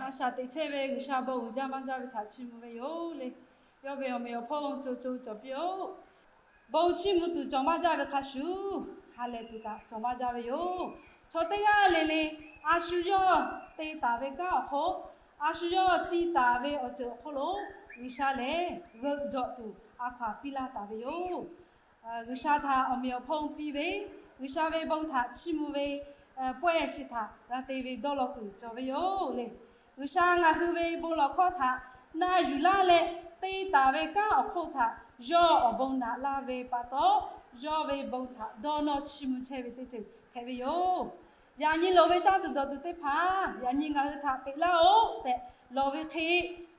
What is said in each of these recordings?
A shaꞈ teꞈ chehˇ ve G'uiˬsha bon uiˍ jaˇ maˇ jaˇ ve htaꞈ chiˇ mvuh ve yoˬ le. Yawˇ ve awˬ meꞈ awˬ hponˇ co co cawˬ piˇ-oˆ. Bon chiˇ mvuh tuˬ cawˬ maˇ jaˇ ve hk'a shuˍ, ha lehˬ tuˬ kaꞈ cawˬ maˇ jaˇ ve yoˬ. Chaw teˇ g'aˇ le le, a shu yawˇ te taˍ ve kanˉ awˬ hk'oˆ, a shu yawˇ ti taˍ ve awˬ ceuˬ awˬ hk'oˆ lo G'uiˬsha lehˬ g'euꞈ jawꞈ tuˬ a hkaw-anˬ piˇ laˇ taˍ ve yoˬ. G'uiˬsha htaꞈ awˬ meꞈ awˬ hponˇ piˇ ve, G'uiˬsha ve bon htaꞈ chiˇ mvuh ve pawehˇ chi htaꞈ g'a te ve dawˇ law kuiˬ cawˬ ve yoˬ le. G'uiˬsha ngaˬ hui ve bon lawˬ hkawˇ htaꞈ na yuˬ laˇ leh, te taˍ ve kanˉ awˬ hk'oˆ htaꞈ yawˇ awˬ bon naꞈ laˇ ve pa taw, yawˇ ve bon htaꞈ dawˇ nawˇ chiˇ mvuh chehˇ ve teˇ ceuˬ hpehꞈ ve yoˬ. Yaꞈ nyi loˍ ve caˇ tuˬ dawˬ tuˬ teˇ hpaˍ, yaꞈ nyi ngaˬ hui htaꞈ peꞈ laˇ-oˆ tehꞈ lawˬ ve hk'e,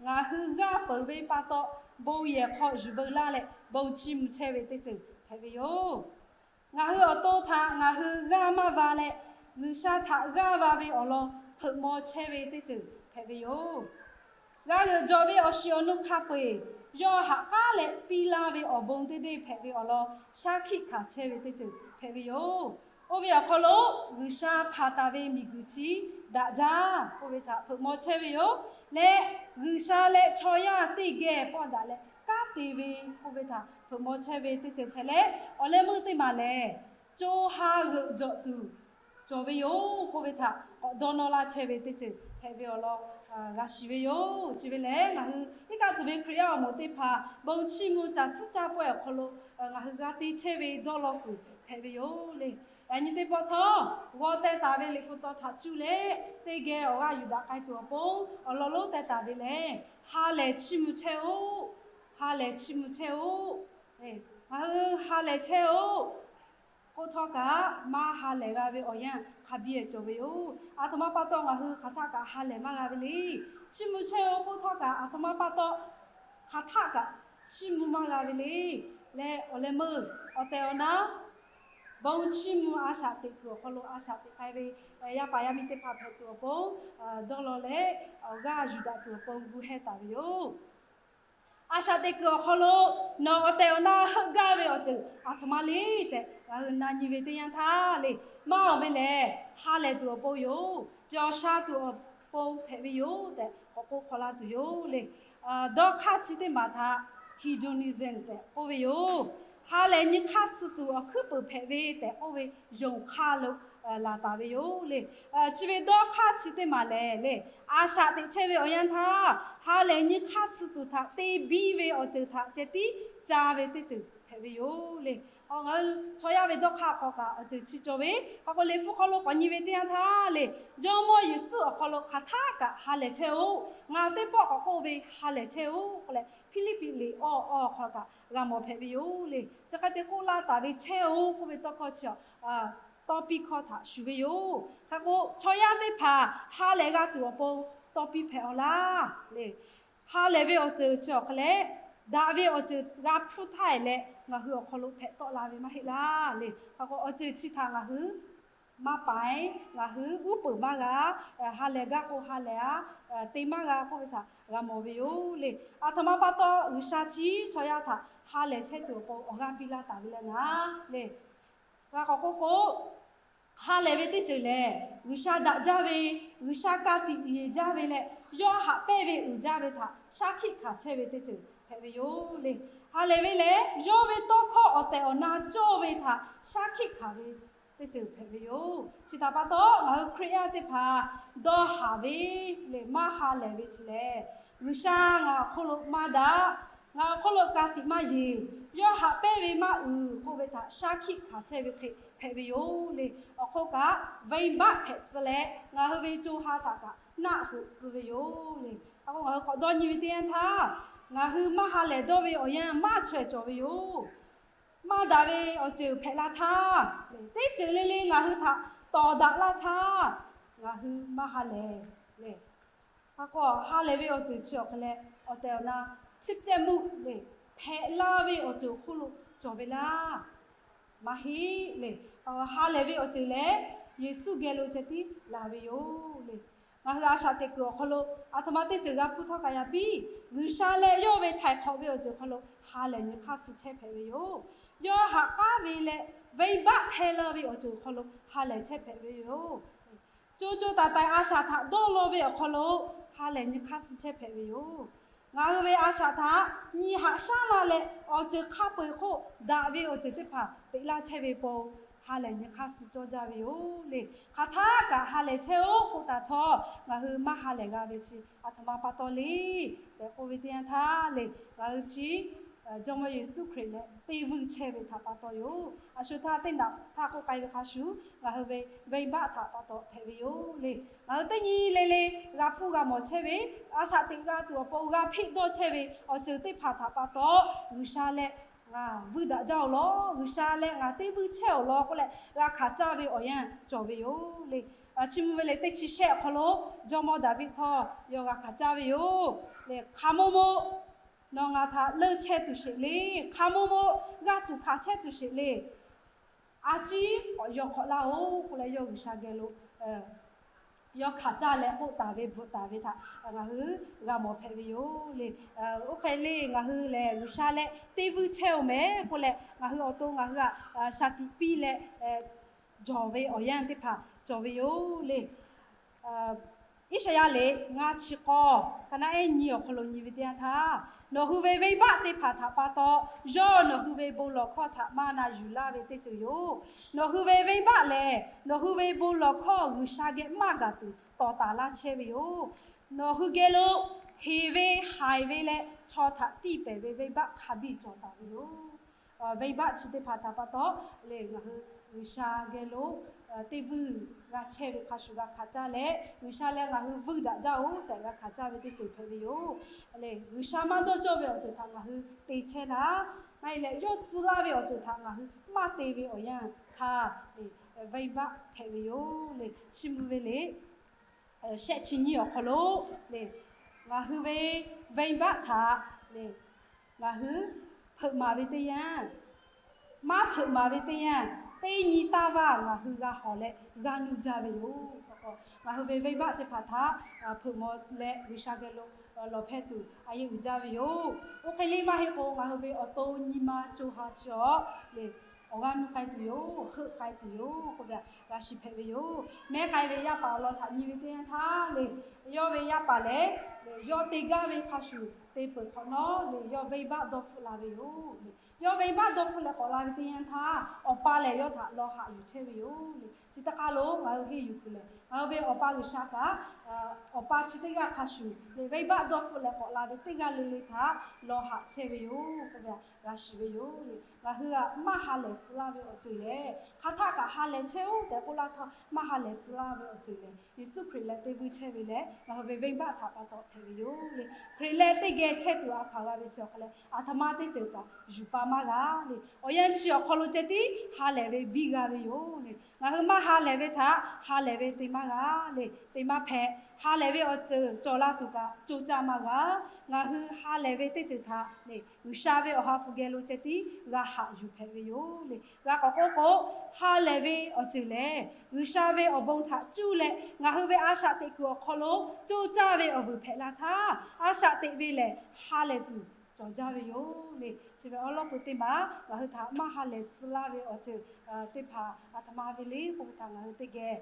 ngaˬ hui g'aˇ peuˬ ve pa taw, bon yehˬ hk'aw yuˬ beu laˇ leh bon chiˇ mvuh chehˇ ve teˇ ceuˬ hpehꞈ ve yoˬ. Ngaˬ hui awˬ to htaꞈ ngaˬ hui g'aˇ maˇ va leh, G'uiˬsha htaꞈ g'aˇ va ve awˬ lawn hpeuꞈ maw chehˇ ve teˇ ceuˬ hpehꞈ ve yoˬ. G'a g'euꞈ jawꞈ ve awˬ shiˍ awˬ nu hk'a peu-eˬ, yawˇ haꞈ k'aˉ leh piˇ laˇ ve awˬ bon teˇ deˇ hpehꞈ ve awˬ lawn shaˉ hkiˆ hkanˍ chehˇ ve teˇ ceuˬ hpehꞈ ve yoˬ. Oˇ ve awˬ hk'aw lo G'uiˬsha hpanˍ taˍ ve miˬguiˬ chi daꞈ jaˇ k'oˆ ve htaꞈ hpeuꞈ maw chehˇ ve yoˬ. Leh G'uiˬsha leh chaw yaˇ teˇ geh pawˆ daꞈ leh kanˉ te ve k'oˆ ve htaꞈ hpeuꞈ maw chehˇ ve teˇ ceuˬ hpehꞈ leh, awˬ leh meuˇ teˇ maˬ lehˬ, co ha g'euꞈ jawꞈ tuˬ cawˬ ve yoˬ k'oˆ ve htaꞈ k'awꞈ dawˇ nawˇ laˇ chehˇ ve teˇ ceuˬ hpehꞈ ve awˬ lawn g'a shiˍ ve yoˬ. Chi ve lehˬ, ngaˬ hui iˉ kaˆ tuˬ ve Hkriꞈ yaˇ awˬ moˍ teˇ hpaˍ bon chiˇ mvuh caˬ suhˉ caˇ pawehˇ awˬ hk'aw lo ngaˬ hui g'a te chehˇ ve dawˇ law kuiˬ hpehꞈ ve yoˬ le. Yaꞈ nyi teˇ pawˆ htawˇ, g'aw teh taˍ ve Liꞈ hpu taw htaꞈ cuˇ leh, teˇ geh awˬ g'aˇ yuˬ daꞈ k'ai tuˬ awˬ pon awˬ lawn lonˉ teh taˍ ve lehˬ, ha lehˬ chiˇ mvuh chehˇ-oˆ. Ha lehˬ chiˇ mvuh chehˇ-oˆ. Ngaˬ hui ha lehˬ chehˇ-oˆ k'oˆ htawˇ kaꞈ, maˇ ha lehˬ g'a ve awˬ yanˇ hk'a biˇ cawˬ ve yoˬ. Aˬ htoꞈ ma pa taw ngaˬ hui hk'aˬ htaˆ kaꞈ ha lehˬ maˇ g'a ve le. Chiˇ mvuh chehˇ-oˆ k'oˆ htawˇ kaꞈ, aˬ htoꞈ ma pa taw hk'aˬ htaˆ kaꞈ chiˇ mvuh maˇ g'a ve le. Leh awˬ leh meuˇ awˬ tehˬ awˬ na bon chiˇ mvuh a shaꞈ teꞈ kuiˬ awˬ hk'aw lo a shaꞈ teꞈ k'ai ve yaˇ paˍ yaˇ miˇ teˇ hpaˍ hpehꞈ tuˬ awˬ pon, dawˇ law leh awˬ g'aˇ yuˬ daꞈ tuˬ awˬ pon gu heh taˍ ve yoˬ. A shaꞈ teꞈ kuiˬ awˬ hk'aw lo nawˬ awˬ tehˬ awˬ na heuˆ gaˇ ve awˬ ceuˬ aˬ htoꞈ ma le tehꞈ ngaˬ hui na nyi ve teˇ yanˇ htaˇ le, maˇ awˬ ve lehˬ, ha lehˬ tuˬ awˬ pon yoˬ. Pyawˬ sha tuˬ awˬ pon hpehꞈ ve yoˬ tehꞈ k'awꞈ k'oˆ hk'awꞈ laˇ tuˬ yoˬ le. Dawˇ hk'aˇ chi teˇ maˬ htaꞈ hedonism tehꞈ k'oˆ ve yoˬ. Ha lehˬ nyi hk'aˇ suh tuˬ awˬ hkuiˉ peuˬ hpehꞈ ve tehꞈ k'oˆ ve yonˍ hk'aˇ lo laˬ taˍ ve yoˬ le. Chi ve dawˇ hk'aˇ chi teˇ maˬ lehˬ le, a shaꞈ teꞈ chehˇ ve awˬ yanˇ htaˇ, ha lehˬ nyi hk'aˇ suh tuˬ htaꞈ te biˇ ve awˬ ceuˬ htaꞈ ceh tiˉ ca ve teˇ ceuˬ hpehꞈ ve yoˬ le. Ngaˬ hui chaw yaˇ ve dawˇ hk'aˇ hk'aw kaꞈ awˬ ceuˬ chi cawˬ ve hk'a k'o, Liꞈ hpu hk'aw lo k'awꞈ nyi ve teˇ yanˇ htaˇ le, Jawˇmawˇ Yeˍsuˆ awˬ hk'aw lo hk'aˬ htaˆ kaꞈ ha lehˬ chehˇ-oˆ. Ngaˬ teˇ pawˆ k'awꞈ k'oˆ ve ha lehˬ chehˇ-oˆ k'oˆ leh, Hpiˇliˇpiˆ liꞈ awˇ awˇ hk'aw kaꞈ g'a mawˬ hpehꞈ ve yoˬ le. Chi hk'e te k'oˆ laˇ taˍ ve chehˇ-oˆ k'oˆ ve tawˇ hkawˇ chi tawˇ piˇ hkawˇ htaꞈ shuˍ ve yoˬ. Hk'e k'o, chaw yaˇ teˇ hpaˍ ha lehˬ g'a tuˬ awˬ pon tawˇ piˇ hpehꞈ-aw laˇ le. Ha lehˬ ve awˬ ceuˬ chi awˬ hk'aw leh, daꞈ ve awˬ ceuˬ g'a hpfuhˇ htaˇ leh ngaˬ hui awˬ hk'aw lo hpehꞈ tawˆ la ve maˇ heˆ laˇ le. Hk'e k'o, awˬ ceuˬ chi htaꞈ ngaˬ hui maˇ paiˍ, ngaˬ hui uˉ peunˍ maˇ g'a, ha lehˬ gaˇ k'o ha lehˬ-a, te maˇ g'a k'oˆ ve htaꞈ g'a mawˬ ve yoˬ le. Aˬ htoꞈ ma pa taw G'uiˬsha chi chaw yaˇ htaꞈ ha lehˬ chehˇ tuˬ awˬ pon awˬ g'aˇ piˇ laˇ taˍ ve leh naˉ le. G'a k'awꞈ k'oˆ k'o, ha lehˬ ve teˇ ceuˬ lehˬ, G'uiˬsha daꞈ jaˇ ve, G'uiˬsha ka tiꞈ yeˬ jaˇ ve leh, yawˇ haꞈ pehnˇ ve uiˍ jaˇ ve htaꞈ shaˉ hkiˆ hkanˍ chehˇ ve teˇ ceuˬ hpehꞈ ve yoˬ le. Ha lehˬ ve lehˬ, yawˇ ve tawˇ hkawˇ awˬ tehˬ awˬ na cawˇ ve htaꞈ shaˉ hkiˆ hkanˍ ve teˇ ceuˬ hpehꞈ ve yoˬ. Chi htaꞈ pa taw, ngaˬ hui Hkriꞈ yaˇ teˇ hpaˍ dawˇ haˍ ve leh maˇ ha lehˬ ve chi lehˬ, G'uiˬsha ngaˬ awˬ hk'oˆ lo maˇ daꞈ, ngaˬ awˬ hk'oˆ lo ka tiꞈ maˇ yeˬ, yawˇ haꞈ pehnˇ ve maˇ uiˍ k'oˆ ve htaꞈ shaˉ hkiˆ hkanˍ chehˇ ve hk'e hpehꞈ ve yoˬ le. Awˬ hk'oˆ kaꞈ, venˇbaˆ hpehꞈ tcuh leh ngaˬ hui ve co ha htaꞈ kaꞈ naˆ hoꞈ tcuh ve yoˬ le. Hk'e k'o, ngaˬ hui k'awꞈ dawˇ nyi ve teˇ yanˇ htaˇ, ngaˬ hui maˇ ha lehˬ dawˇ ve awˬ yanˇ maˇ chaweh cawˬ ve yoˬ. Maˇ daꞈ ve awˬ ceuˬ hpehꞈ la htaˇ, teˇ ceuˬ le le ngaˬ hui htaꞈ tawˍ daꞈ laˇ htaˇ, ngaˬ hui maˇ ha lehˬ le. Hk'e k'o, ha lehˬ ve awˬ ceuˬ chi awˬ hk'e leh, awˬ tehˬ awˬ na chi pehˇ muˆ le, hpehꞈ la ve awˬ ceuˬ awˬ hk'oˆ lo cawˬ ve laˇ. Maˇ heˆ le. Ha lehˬ ve awˬ ceuˬ lehˬ, Yeˍsuˆ geh lo ceh tiˉ la ve yoˬ le. Ngaˬ hui a shaꞈ teꞈ kuiˬ awˬ hk'aw lo aˬ htoꞈ ma teˇ ceuˬ g'a hpuˇ htawˇ kaꞈ yaꞈ piˇ, G'uiˬsha leh yawˇ ve htaiˍ hk'awꞈ ve awˬ ceuˬ hk'aw lo ha lehˬ nyi hk'aˇ suh chehˇ hpehꞈ ve yoˬ. Yawˇ haꞈ k'aˉ ve leh venˇbaˆ hpehˇ la ve awˬ ceuˬ hk'aw lo ha lehˬ chehˇ hpehꞈ ve yoˬ. Co co taiˍ taiˍ a shaꞈ htaꞈ dawˇ law ve awˬ hk'aw lo ha lehˬ nyi hk'aˇ suh chehˇ hpehꞈ ve yoˬ. Ngaˬ hui ve a shaꞈ htaꞈ nyi haꞈ shaˉ la leh, awˬ ceuˬ hk'a peu-eˬ hk'oˆ daꞈ ve awˬ ceuˬ teˇ hpaˍ peꞈ laˇ chehˇ ve pa, ha lehˬ nyi hk'aˇ suh cawˇ jaˇ ve yoˬ le. Hk'aˬ htaˇ kaꞈ ha lehˬ chehˇ-oˆ k'oˆ taˍ htawˇ, ngaˬ hui maˇ ha lehˬ g'a ve chi aˬ htoꞈ ma pa taw le tehꞈ k'oˆ ve teˇ yanˇ htaˇ le, ngaˬ hui chi Jawˇmawˇ Yeˍsuˆ Hkriꞈ leh teˇ vuiˇ chehˇ ve htaꞈ pa taw yoˬ. A shu htaˇ teˇ naꞈ htaˇ k'oˆ k'ai ve hk'a shuˍ, ngaˬ hui ve venˇbaˆ htaꞈ pa taw hpehꞈ ve yoˬ le. Ngaˬ hui teˇ nyi le le g'a hpuˇ g'a mawˬ chehˇ ve, a shaꞈ teꞈ g'a tuˬ awˬ pon g'a hpeˆ dawˇ chehˇ ve awˬ ceuˬ teˇ hpaˍ htaꞈ pa taw, G'uiˬsha leh ngaˬ vuiˇ daꞈ jaˇ-oˬ law, G'uiˬsha leh ngaˬ teˇ vuiˇ chehˇ-oˬ law k'oˆ leh g'a hkanˍ caˇ ve awˬ yanˇ cawˬ ve yoˬ le. Chi mvuh ve lehˬ, teˇ chi shehˆ awˬ hk'aw lo Jawˇmawˇ Daˍviˆ htawˇ yawˇ g'a hkanˍ caˇ ve yoˬ le. Hk'a mawˇ mawˇ nawˬ ngaˬ htaꞈ leuˇ chehˇ tuˬ sheˍ le. Hk'a mawˇ mawˇ g'aˇ tuˬ hkanˍ chehˇ tuˬ sheˍ le. A ciˉ k'awꞈ yaw hk'awꞈ laˇ-oˬ k'oˆ leh, yawˇ G'uiˬsha geh lo yawˇ hkanˍ caˇ leh k'oˆ taˍ ve bvuhꞈ taˍ ve htaꞈ ngaˬ hui g'a mawˬ hpehꞈ ve yoˬ le. Oˇ hk'e le, ngaˬ hui lehˬ G'uiˬsha leh teˇ vuiˇ chehˇ-oˬ mehˍ k'oˆ leh, ngaˬ hui awˬ to ngaˬ hui htaꞈ shaˍ tiꞈ piˇ leh jawˬ ve awˬ yanˇ teˇ hpaˍ cawˬ ve yoˬ le. Iˉsaˍyaˆ liꞈ ngaˇ chi k'awˇ ka naˉ ehˉ nyi awˬ hk'aw lo nyi ve teˇ yanˇ htaˇ, nawˬ hui ve venˇbaˆ teˇ hpaˍ htaꞈ pa taw, yawˇ nawˬ hui ve bon lawˬ hkawˇ htaꞈ maˇ na yuˬ laˇ ve teˇ ceuˬ yoˬ. Nawˬ hui ve venˇbaˆ lehˬ, nawˬ hui ve bon lawˬ hkawˇ G'uiˬsha geh maˇ gaˬ tuˬ tawˍ taˍ laˇ chehˇ ve yoˬ. Nawˬ hui geh lo heˍ ve haiˬ ve leh chaw htaꞈ tiˇ pehˍ ve venˇbaˆ hk'a biˇ cawˬ taˍ ve yoˬ. Venˇbaˆ chi teˇ hpaˍ htaꞈ pa taw lehˬ, ngaˬ hui G'uiˬsha geh lo teˇ vuiˇ g'a chehˇ ve hk'a shuˍ g'a hkanˍ caˇ leh, G'uiˬsha leh ngaˬ hui vuiˇ daꞈ jaˇ-oˬ tehꞈ g'a hkanˍ caˇ ve teˇ ceuˬ hpehꞈ ve yoˬ. Lehˬ, G'uiˬsha maˇ dawˇ cawˇ ve awˬ ceuˬ htaꞈ ngaˬ hui te chehˇ naˉ, maˇ heˆ leh yawˇ tcuh laˇ ve awˬ ceuˬ htaꞈ ngaˬ hui maˇ te ve awˬ yanˇ htaˇ, venˇbaˆ hpehꞈ ve yoˬ le. Chi mvuh ve le, shehˆ chi nyiˇ awˬ hk'aw lo le, ngaˬ hui ve venˇbaˆ htaꞈ le, ngaˬ hui hpeuꞈ maˍ ve teˇ yanˇ, maˇ hpeuꞈ maˍ ve teˇ yanˇ, teˇ nyi taˇ vaˇ ngaˬ hui g'a hawˬ leh g'a nuˇ jaˇ ve yoˬ. Ngaˬ hui ve venˇbaˆ teˇ hpaˍ htaꞈ hpeuꞈ maw leh G'uiˬsha geh lo lawˬ hpehˇ tuˬ a yeˇ uiˍ jaˇ ve yoˬ. Oˇ hk'e le maˇ heˆ k'o, ngaˬ hui ve awˬ to nyi ma co ha chi awˬ le, awˬ g'aˇ nuˇ k'ai tuˬ yoˬ, heuˆ k'ai tuˬ yoˬ k'oˆ ve g'a shiˍ hpehꞈ ve yoˬ. Mehˉ k'ai ve yaˇ paˍ awˬ lawn htaꞈ nyi ve teˇ yanˇ htaˇ le, yawˇ ve yaˇ paˍ lehˬ, yawˇ te gaˇ ve hk'a shuˍ te peuˬ hk'awꞈ nawˉ le, yawˇ venˇbaˆ dawˇ hpfuhˆ la ve yoˬ le. Yawˇ venˇbaˆ dawˇ hpfuhˆ leh k'awꞈ la ve teˇ yanˇ htaˇ, awˬ pa lehˬ yawˇ htaꞈ lawˬ haꞈ yuˬ chehˇ ve yoˬ le. Chi teˇ hk'aˇ lo ngaˬ hui henˇ yuˬ kuiˬ lehˬ, ngaˬ hui ve Awˬ pa G'uiˬsha kaꞈ, awˬ pa chi teˇ g'aˇ hk'a shuˍ le, venˇbaˆ dawˇ hpfuhˆ leh k'awꞈ la ve teˇ g'aˇ le le htaꞈ lawˬ haꞈ chehˇ ve yoˬ k'oˆ ve g'a shiˍ ve yoˬ le. Ngaˬ hui htaꞈ maˇ ha lehˬ tcuh laˇ ve awˬ ceuˬ lehˬ, hk'aˬ htaˆ kaꞈ ha lehˬ chehˇ-oˆ tehꞈ k'oˆ laˇ htawˇ, maˇ ha lehˬ tcuh laˇ ve awˬ ceuˬ lehˬ, Yeˍsuˆ Hkriꞈ leh teˇ vuiˇ chehˇ ve leh ngaˬ hui ve venˇbaˆ htaꞈ pa taw hpehꞈ ve yoˬ le. Hkriꞈ leh teˇ geh chehˇ tuˬ a hkaˍ g'a ve chi awˬ hk'a leh, aˬ htoꞈ ma teˇ ceuˬ kaꞈ yuˬ pa maˇ g'a le. Awˬ yanˇ chi awˬ hk'aw lo ceh tiˉ ha lehˬ ve biˇ g'a ve yoˬ le. Ngaˬ hui maˇ ha lehˬ ve htaꞈ ha lehˬ ve te maˇ g'a le, te maˇ hpehꞈ. Ha lehˬ ve awˬ ceuˬ cawˬ la tuˬ kaꞈ co caˇ maˇ g'a. Ngaˬ hui ha lehˬ ve teˇ ceuˬ htaꞈ le, G'uiˬsha ve Awˬ ha hpu geh lo ceh tiˉ g'a haꞈ yuˬ hpehꞈ ve yoˬ le. G'a k'awꞈ k'oˆ k'o, ha lehˬ ve awˬ ceuˬ lehˬ, G'uiˬsha ve awˬ bon htaꞈ cuˇ leh ngaˬ hui ve a shaꞈ teꞈ kuiˬ awˬ hk'aw lo co caˇ ve awˬ vuiˬ hpehꞈ la htaˇ, a shaꞈ teꞈ ve lehˬ ha lehˬ tuˬ cawˬ jaˇ ve yoˬ le. Chi ve awˉ lawˉ peu teˇ maˬ ngaˬ hui htaꞈ maˇ ha lehˬ tcuh laˇ ve awˬ ceuˬ teˇ hpaˍ aˬ htoꞈ ma ve le k'oˆ ve htaꞈ ngaˬ hui teˇ geh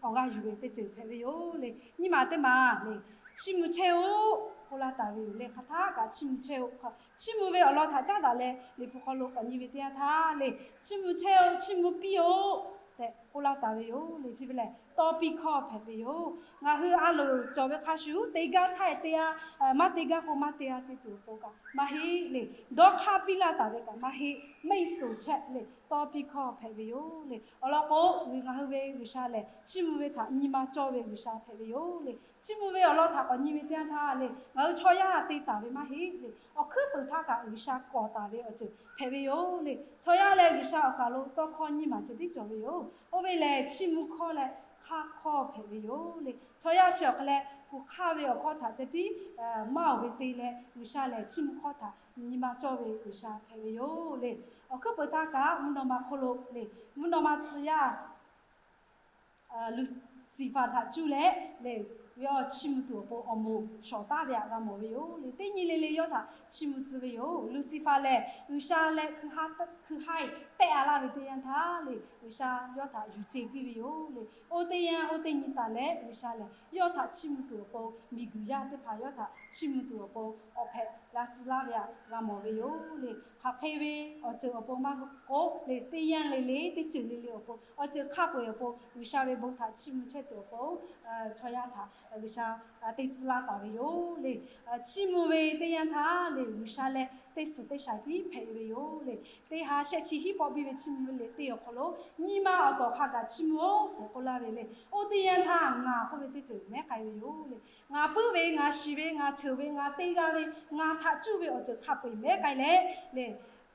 awˬ g'aˇ yuˬ ve teˇ ceuˬ hpehꞈ ve yoˬ le. Nyiˇ maˬ teˇ maˬ le, chiˇ mvuh chehˇ-oˆ k'oˆ laˇ taˍ ve yoˬ le. Hk'aˬ htaˆ kaꞈ chiˇ mvuh chehˇ-oˆ. Chiˇ mvuh ve awˬ lawn htaꞈ caˉ daꞈ leh Liꞈ hpu hk'aw lo k'awꞈ nyi ve teˇ yanˇ htaˇ le, chiˇ mvuh chehˇ-oˆ, chiˇ mvuh piˇ-oˆ tehꞈ k'oˆ laˇ taˍ ve yoˬ le. Chi ve lehˬ, tawˇ piˇ hkawˇ hpehꞈ ve yoˬ. Ngaˬ hui a loˍ cawˬ ve hk'a shuˍ te gaˇ htaˇ te-a, maˇ te gaˇ k'o maˇ te-a te tuˬ awˬ pon kaꞈ maˇ heˆ le. Dawˇ hk'aˇ piˇ laˇ taˍ ve kaꞈ maˇ heˆ. Mehˆ suhˍ chehˇ le, tawˇ piˇ hkawˇ hpehꞈ ve yoˬ le. Awˬ lawn k'o, ngaˬ hui ve G'uiˬsha lehˬ chiˇ mvuh ve htaꞈ nyi ma cawˇ ve G'uiˬsha hpehꞈ ve yoˬ le. Chiˇ mvuh ve awˬ lawn htaꞈ k'awꞈ nyi ve teˇ yanˇ htaˇ le, ngaˬ hui chaw yaˇ te taˍ ve maˇ heˆ le. Awˬ hkuiˉ peuˬ htaˇ kaꞈ G'uiˬsha kawˍ taˍ ve awˬ ceuˬ hpehꞈ ve yoˬ le. Chaw yaˇ leh G'uiˬsha awˬ kaˬ lo tawˇ hkawˇ nyiˇ maˬ ceh tiˉ cawˬ ve yoˬ. Oˇ ve lehˬ, chiˇ mvuh hkawˇ leh hk'aˇ hkawˇ hpehꞈ ve yoˬ le. Chaw yaˇ chi awˬ hk'a leh, kuˬ hk'aˇ ve awˬ hkawˇ htaꞈ ceh tiˉ maˇ oˍ ve te leh, G'uiˬsha lehˬ chiˇ mvuh hkawˇ htaꞈ nyi ma cawˇ ve G'uiˬsha hpehꞈ ve yoˬ le. Awˬ hkuiˉ peuˬ htaˇ kaꞈ mvuhˇ naw ma hk'oˆ lo le, mvuhˇ naw ma tcuh yaˇ Luˬsiˍfaˍ htaꞈ cuˇ leh le, yawˇ chiˇ mvuh tuˬ awˬ pon awˬ moˍ shawˍ taˍ ve htaꞈ g'a mawˬ ve yoˬ le. Teˇ nyi le le yawˇ htaꞈ chiˇ mvuh tcuh ve yoˬ. Lucifer lehˬ G'uiˬsha leh hkui ha, hkui ha-e tehˆ-a laˇ ve teˇ yanˇ htaˇ le, G'uiˬsha yawˇ htaꞈ yuˬ ce piˇ ve yoˬ le. Oˇ teˇ yanˇ oˇ teˇ nyi taˍ leh G'uiˬsha lehˬ yawˇ htaꞈ chiˇ mvuh tuˬ awˬ pon, miˬguiˬ yaˇ teˇ hpaˍ yawˇ htaꞈ chiˇ mvuh tuˬ awˬ pon awˬ hpehꞈ g'a tcuh laˇ ve htaꞈ g'a mawˬ ve yoˬ le. Hk'aˬ hk'e ve awˬ ceuˬ awˬ pon maˇ k'oˆ le, teˇ yanˇ le le teˇ ceuˬ le le awˬ pon, awˬ ceuˬ hk'a peu-eˬ awˬ pon G'uiˬsha ve bon htaꞈ chiˇ mvuh chehˇ tuˬ awˬ pon chaw yaˇ htaꞈ G'uiˬsha te tcuh laˇ taˍ ve yoˬ le. Chiˇ mvuh ve teˇ yanˇ htaˇ le, G'uiˬsha leh teˇ suhˍ teˇ shaˍ tiˉ hpehꞈ ve yoˬ le. Teˇ ha shehˆ chi hiˉ pawˆ biˇ ve chiˇ mvuh ve le teˇ awˬ hk'aw lo, nyi ma awˬ tawˍ hk'a gaˬ chiˇ mvuh-oˬ tehꞈ k'oˆ laˇ ve le. Oˇ teˇ yanˇ htaˇ ngaˬ k'oˆ ve teˇ ceuˬ mehˉ k'ai ve yoˬ le. Ngaˬ puiˉ ve, ngaˬ shiˍ ve, ngaˬ cheuˬ ve, ngaˬ te g'a ve, ngaˬ htaꞈ cuˇ ve awˬ ceuˬ hk'a peu-eˬ mehˉ k'ai leh le,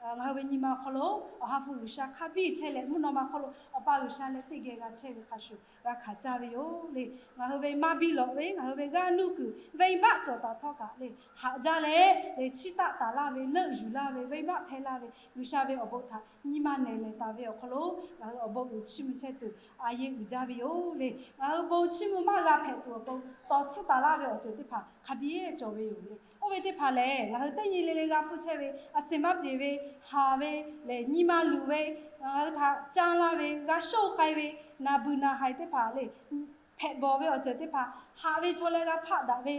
ngaˬ hui ve nyi ma awˬ hk'aw lo Awˬ ha hpu G'uiˬsha hk'a biˇ chehˇ leh, mvuhˇ naw ma hk'oˆ lo Awˬ pa G'uiˬsha leh teˇ geh g'a chehˇ ve hk'a shuˍ g'a hkanˍ caˇ ve yoˬ le. Ngaˬ hui ve maˇ biˇ lawꞈ ve, ngaˬ hui ve g'aˇ nuˇ kuiˬ venˇbaˆ cawˬ taˍ htawˇ kaꞈ le, haꞈ jaˇ leh le, chiˇ taˆ taˍ laˇ ve, leuˆ yuˬ laˇ ve, venˇbaˆ hpehˇ laˇ ve, G'uiˬsha ve awˬ bon htaꞈ nyi ma nehˬ lehˬ taˍ ve awˬ hk'aw lo ngaˬ hui awˬ bon uiˍ chiˇ mvuh chehˇ tuˬ a yeˇ uiˍ jaˇ ve yoˬ le. Ngaˬ hui bon chiˇ mvuh maˇ g'a hpehꞈ tuˬ awˬ pon tawˍ tcuhˉ taˍ laˇ ve awˬ ceuˬ teˇ hpaˍ hk'a biˇ cawˬ ve yoˬ le. Oˇ ve teˇ hpaˍ lehˬ, ngaˬ hui teˇ nyi le le g'a hpuˇ chehˇ ve, a seˍ maˇ peˍ ve, haˍ ve lehˬ, nyi ma luˬ ve, ngaˬ hui htaꞈ caˇ laˇ ve, g'a shoˆ k'ai ve, naˬ buiˬ naˬ haiˬ teˇ hpaˍ le, hpehꞈ bawˬ ve awˬ ceuˬ teˇ hpaˍ, haꞈ ve chaw leh g'a hpaˆ daꞈ ve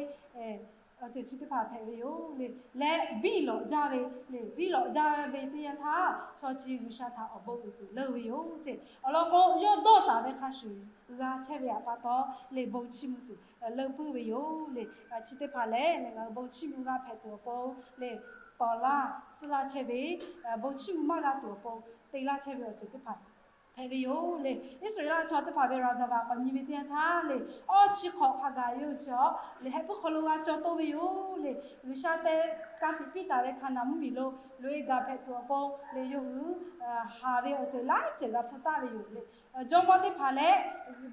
awˬ ceuˬ chi teˇ hpaˍ hpehꞈ ve yoˬ le. Leh biˇ lawꞈ jaˇ ve le, biˇ lawꞈ jaˇ ve teˇ yanˇ htaˇ, chaw chi G'uiˬsha htaꞈ awˬ bon uiˍ tuˬ leuˇ ve yoˬ ce. Awˬ lawn k'o, yawˇ dawˇ taˍ ve hk'a shuˍ g'a chehˇ ve htaꞈ pa taw le, bon chiˇ mvuh tuˬ leuˇ puiˉ ve yoˬ le. Chi teˇ hpaˍ lehˬ, ngaˬ hui bon chiˇ mvuh g'a hpehꞈ tuˬ awˬ pon le, tawˍ laˇ tcuhˉ laˇ chehˇ ve, bon chiˇ mvuh maˇ g'a tuˬ awˬ pon te laˇ chehˇ ve awˬ ceuˬ teˇ hpaˍ hpehꞈ ve yoˬ le. Iˉsaˍreˍlaˆ chaw teˇ hpaˍ ve raˍzaˍvaˍ k'awꞈ nyi ve teˇ yanˇ htaˇ le, awˇ chi hk'awꞈ hk'a gaˬ yawˇ hui chi awˬ le heh puiˉ hk'aw lo g'a caw toˇ ve yoˬ le. G'uiˬsha teh ka tiꞈ piˇ taˍ ve Hkaˍnanˍ mvuhˇmiˬ lo loꞈ-e gaˬ hpehꞈ tuˬ awˬ pon le, yawˇ hui haˍ ve awˬ ceuˬ laiˉ ceuˬ g'a hpuˇ taˍ ve yoˬ le. Jawˇmawˇ teˇ hpaˍ lehˬ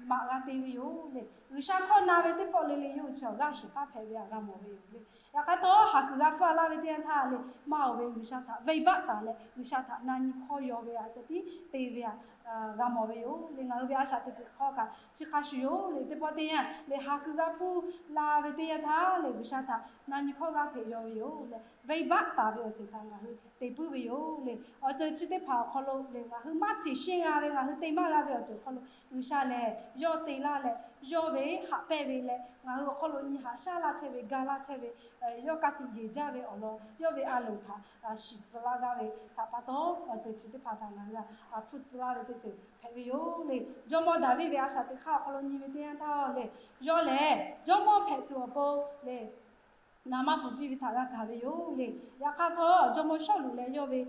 maꞈ g'a te ve yoˬ le. G'uiˬsha hkawˇ na ve teˇ pawˆ le le yawˇ hui chi awˬ g'aˇ shehˍ hpaˇ hpehꞈ ve htaꞈ g'a mawˬ ve yoˬ le. Yaꞈ hk'aˇ htawˇ, haˍ kuiˬ g'a hpuˇ-a laˇ ve teˇ yanˇ htaˇ le, maˇ oˬ ve G'uiˬsha htaꞈ venˇbaˆ taˍ leh, G'uiˬsha htaꞈ na nyi hkawˇ yaw ve htaꞈ ceh tiˉ te ve htaꞈ g'a mawˬ ve yoˬ le. Ngaˬ hui ve a shaꞈ teꞈ kuiˬ hk'aw kaꞈ chi hk'a shuˍ yoˬ le. Teˇ pawˆ teˇ yanˇ le, haˍ kuiˬ g'a hpuˇ la ve teˇ yanˇ htaˇ le, G'uiˬsha htaꞈ na nyi hkawˇ g'aˇ hteꞈ yaw ve yoˬ le. Venˇbaˆ taˍ ve awˬ ceuˬ htaꞈ ngaˬ hui te puiˉ ve yoˬ le. Awˬ ceuˬ chi teˇ hpaˍ awˬ hk'aw lo le, ngaˬ hui maˇ hteꞈ sheˆ g'a ve, ngaˬ hui te maˇ g'a ve awˬ ceuˬ hk'aw lo G'uiˬsha lehˬ yawˇ te laˇ leh, yawˇ ve haꞈ pehnˇ ve leh, ngaˬ hui awˬ hk'aw lo nyi haꞈ shaˉ laˇ chehˇ ve, ga laˇ chehˇ ve, yawˇ ka tiꞈ yeˬ jaˇ ve awˬ lawn, yawˇ ve a loˍ htaꞈ shiˍ tcuh laˇ gaˇ ve htaꞈ pa taw, awˬ ceuˬ chi teˇ hpaˍ htaꞈ ngaˬ hui htaꞈ hpuˇ tcuh laˇ ve teˇ ceuˬ hpehꞈ ve yoˬ le. Jawˇmawˇ Daˍviˆ ve a shaꞈ teꞈ hk'aˇ awˬ hk'aw lo nyi ve teˇ yanˇ htaˇ le, yawˇ lehˬ jawˇmawˇ hpehꞈ tuˬ awˬ pon le, naˍ maˇ pfuhˍ piˇ ve htaꞈ g'a gaˬ ve yoˬ le. Yaꞈ hk'aˇ htawˇ, jawˇmawˇ Sawˉluꞈ leh yawˇ ve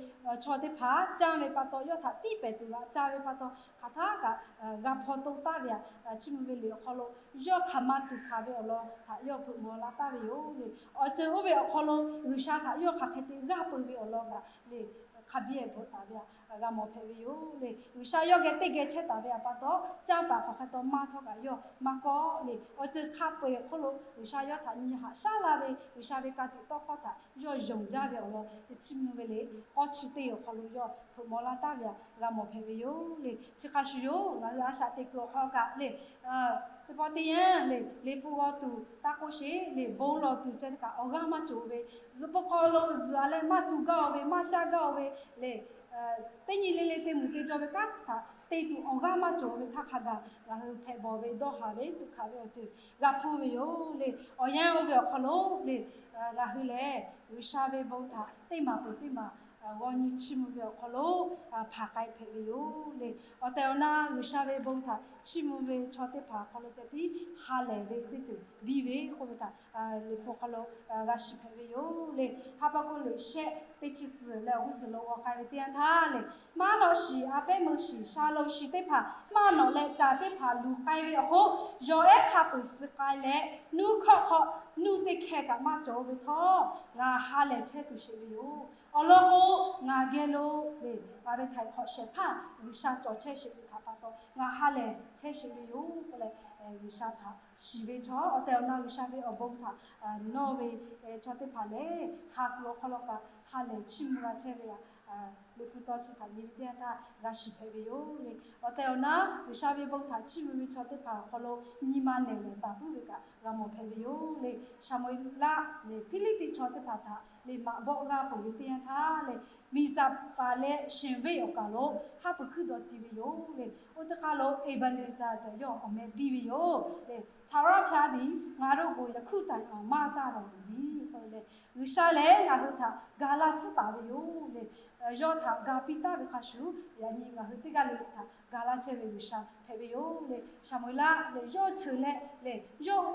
chaw teˇ hpaˍ canˇ ve pa taw, yawˇ htaꞈ tiˇ pehˍ tuˬ g'aꞈ ca ve pa taw, hk'aˬ htaˇ kaꞈ g'a hpaw to taˍ ve htaꞈ chiˇ mvuh ve liꞈ awˬ hk'aw lo, yawˇ hk'aˬ ma tuˬ hkanˍ ve awˬ lawn htaꞈ yawˇ hpeuꞈ maw laˇ taˍ ve yoˬ le. Awˬ ceuˬ oˇ ve awˬ hk'aw lo G'uiˬsha htaꞈ yawˇ hk'aˬ hk'e te g'aˇ peu ve awˬ lawn kaꞈ le, hk'a biˇ-e bvuhꞈ taˍ ve htaꞈ g'a mawˬ hpehꞈ ve yoˬ le. G'uiˬsha yawˇ geh teˇ geh chehˇ taˍ ve htaꞈ pa taw, canˇ paˍ hk'aˬ hk'e taw maˇ htawˇ kaꞈ yawˇ maˇ kawˆ le. Awˬ ceuˬ hk'a peu-eˬ awˬ hk'oˆ lo G'uiˬsha yawˇ htaꞈ nyi haꞈ shaˉ laˇ ve, G'uiˬsha ve ka tiꞈ tawˇ hkawˇ htaꞈ yawˇ yonˍ jaˇ ve awˬ lawn, chiˇ mvuh ve liꞈ k'awˇ chi teˇ awˬ hk'aw lo yawˇ hpeuꞈ maw laˇ taˍ ve htaꞈ g'a mawˬ hpehꞈ ve yoˬ le. Chi hk'a shuˍ yoˬ, ngaˬ hui a shaꞈ teꞈ kuiˬ awˬ hk'aw kaꞈ le, teˇ pawˆ teˇ yanˇ le, liꞈ hpu g'aw tuˬ, taˇ k'oˆ sheˍ le, bon lawˬ tuˬ ceh kaꞈ awˬ g'aˇ maˇ cawˬ ve, zuhꞈ pawˆ hk'aw lo zuhꞈ-a leh maˇ tu gaˇ-o ve, maˇ caˇ gaˇ-o ve le, teˇ nyi le le te muiˬ te jaw ve kanˉ htaꞈ te tuˬ awˬ g'aˇ maˇ cawˬ ve htaˇ hk'a gaˬ, ngaˬ hui hpehꞈ bawˬ ve, dawˇ haˍ ve, tuꞈ hkanˍ ve awˬ ceuˬ g'a hpuˇ ve yoˬ le. Awˬ yanˇ oˇ ve awˬ hk'aw lo le, ngaˬ hui lehˬ G'uiˬsha ve bon htaꞈ teˇ maˬ peuˬ teˇ maˬ g'aw nyi chiˇ mvuh ve awˬ hk'aw lo hpanˍ k'ai hpehꞈ ve yoˬ le. Awˬ tehˬ awˬ na G'uiˬsha ve bon htaꞈ chiˇ mvuh ve chaw teˇ hpaˍ awˬ hk'aw lo ceh tiˉ ha lehˬ ve teˇ ceuˬ biˇ ve k'oˆ ve htaꞈ liꞈ hpu hk'aw lo g'a shiˍ hpehꞈ ve yoˬ le. Haˉ paˇ k'oˆ liꞈ shehˆ teˇ chi suhˍ leh awˬ g'uˇ suhˍ lo g'aw k'ai ve teˇ yanˇ htaˇ le, maˇ nawꞈ shiˍ, a pehˉ meuˇ shiˍ, sha lo shiˍ teˇ hpaˍ maˇ nawꞈ leh caˍ teˇ hpaˍ luˬ k'ai ve awˬ hk'oˆ, yawˬ ehˉ hk'a peu-eˬ suh k'ai leh, nuˇ hkawˇ hk'aw nuˇ teˇ hkeh kaꞈ maˇ cawˬ-o ve htawˇ, ngaˬ ha lehˬ chehˇ tuˬ sheˍ ve yoˬ. Awˬ lawn k'o, ngaˬ geh lo le, ngaˬ ve htaiˍ hk'awꞈ shehˍ hpaˇ G'uiˬsha cawˬ chehˇ sheˍ ve htaꞈ pa taw, ngaˬ ha lehˬ chehˇ sheˍ ve yoˬ k'oˆ leh, G'uiˬsha htaꞈ shiˍ ve chaw, awˬ tehˬ awˬ na G'uiˬsha ve awˬ bon htaꞈ nawˇ ve chaw teˇ hpaˍ lehˬ, ha kuiˬ awˬ hk'aw lo kaꞈ ha lehˬ chiˇ mvuh g'a chehˇ ve yoˬ. Liꞈ hpu taw chi htaꞈ nyi ve teˇ yanˇ htaˇ g'a shiˍ hpehꞈ ve yoˬ le. Awˬ tehˬ awˬ na G'uiˬsha ve bon htaꞈ chiˇ mvuh ve chaw teˇ hpaˍ awˬ hk'aw lo nyi ma nehˬ lehˬ taˍ puiˉ ve kaꞈ g'a mawˬ hpehꞈ ve yoˬ le. Saˍmo-eˍlaˆ lehˬ Hpiˇliˇtiˆ chaw teˇ hpaˍ htaꞈ lehˬ maꞈ bawˆ g'aˇ peuˬ ve teˇ yanˇ htaˇ lehˬ, miˬzaˍpaˍ leh Sheˍnˍveˆ awˬ kaˍ lo haˉ pui hkuiˉ daw ti ve yoˬ le. Oˇ teˇ hk'aˇ lo Eˍbeˍneˍzaˍ tehꞈ yawˇ awˬ meh piˇ ve yoˬ le. ထာဝရဘုရားသည် ငါတို့ကို ယခုတိုင်အောင် မစတော်မူပြီ k'oˆ ve lehˬ, G'uiˬsha lehˬ ngaˬ hui htaꞈ ga laˇ tcuhˉ taˍ ve yoˬ le. Yawˇ htaꞈ ga piˇ taˍ ve hk'a shuˍ, yaꞈ nyi ngaˬ hui teˇ g'aˇ le le htaꞈ ga laˇ chehˇ ve G'uiˬsha hpehꞈ ve yoˬ le. Saˍmo-eˍlaˆ lehˬ yawˇ cheuˬ leh lehˬ, yawˇ